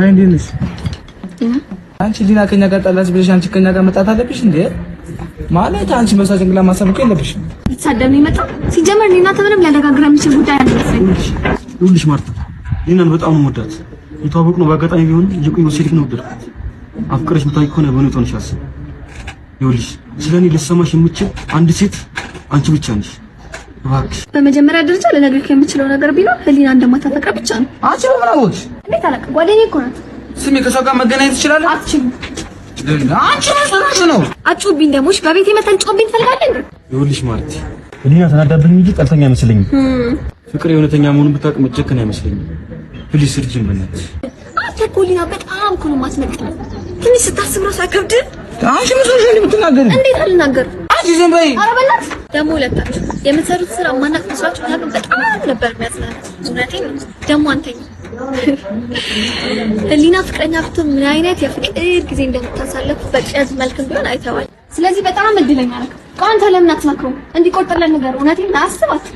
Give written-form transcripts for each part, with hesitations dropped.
እንዴት ነሽ? አንቺ ሊና ከኛ ጋር ጣላች ብለሽ አንቺ ከኛ ጋር መጣት አለብሽ እንዴ? ማለት አንቺ በሷ ጭንቅላት ማሰብ እኮ የለብሽም። ልትሳደብ ነው የመጣው? ሲጀመር እኔና አንተ ምንም ሊያነጋግረን የሚችል ጉዳይ አልመሰለኝም። ይኸውልሽ ማርታ፣ ሊናን በጣም ነው የምወዳት። የተዋወቅነው በአጋጣሚ ቢሆን የቆየው ሴት ነው ወደድኳት። አፍቅረሽ የምታውቂ ከሆነ በእኔ ሆነሽ አስቢ። ይኸውልሽ ስለ እኔ ልትሰማሽ የምችል አንድ ሴት አንቺ ብቻ ነሽ። እባክሽ። በመጀመሪያ ደረጃ ልነግርህ የምችለው ነገር ቢኖር ህሊና እንደማታፈቅር ብቻ ነው። አንቺ በምን አወቅሽ? እንዴት አላውቅም? ጓደኛዬ እኮ ናት። ስሚ፣ ከሷ ጋር መገናኘት ትችላለህ? አትችልም። አንቺ ምን ሆነሽ ነው? አትጩህብኝ ደግሞ። እሺ፣ በቤቴ መተን ጮህብኝ ትፈልጋለህ እንዴ? ይኸውልሽ ማርቲ፣ ህሊና ተናዳብኝ እንጂ ጠልተኛ አይመስለኝም። ፍቅር የእውነተኛ መሆኑን ብታውቅ መጨከን አይመስለኝም። Please እርጂኝ በእናትሽ። አንተ እኮ ህሊና በጣም እኮ ነው የማትመጥነው። ትንሽ ስታስብ እራሱ አይከብድም? አንቺ ምን ሆነሽ ነው የምትናገሪው? እንዴት አልናገርም? አንቺ ዝም በይ። ኧረ በእናትህ ደግሞ ሁለታችሁ የምትሰሩት ስራ ማናቅ መስሏችሁ እኛ ግን በጣም ነበር የሚያዝናናው። እውነቴን ነው። ደግሞ አንተኛ ህሊና ፍቅረኛ ብትሆን ምን አይነት የፍቅር ጊዜ እንደምታሳልፍ በቅዠት መልክም ቢሆን አይተዋል። ስለዚህ በጣም እድለኛ ነህ። ቆይ አንተ ለምን አትመክሩም? እንዲቆርጥልን ነገር እውነቴን አስባት።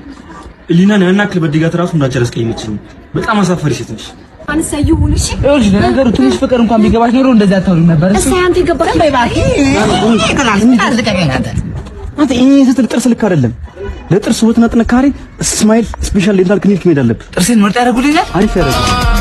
ህሊናን ያን ያክል በድጋት ራሱ እንዳንቺ አላስቀየመችኝም። በጣም አሳፈሪ ሴት ነሽ። አንሳ ይሁን። እሺ። ይኸውልሽ ለነገሩ ትንሽ ፍቅር እንኳን ቢገባሽ ኖሮ እንደዚህ አታወሪም ነበር። እሺ። እሰይ አንተ የገባህ። ዝም በይ እባክህ። አንተ ይሄ ስትል ጥርስ ልክ አይደለም። ለጥርስ ውበትና ጥንካሬ Smile Special Dental Clinic መሄድ አለብህ። ጥርሴን ምርጥ ያደርጉልኛል። አሪፍ ያደርጋል።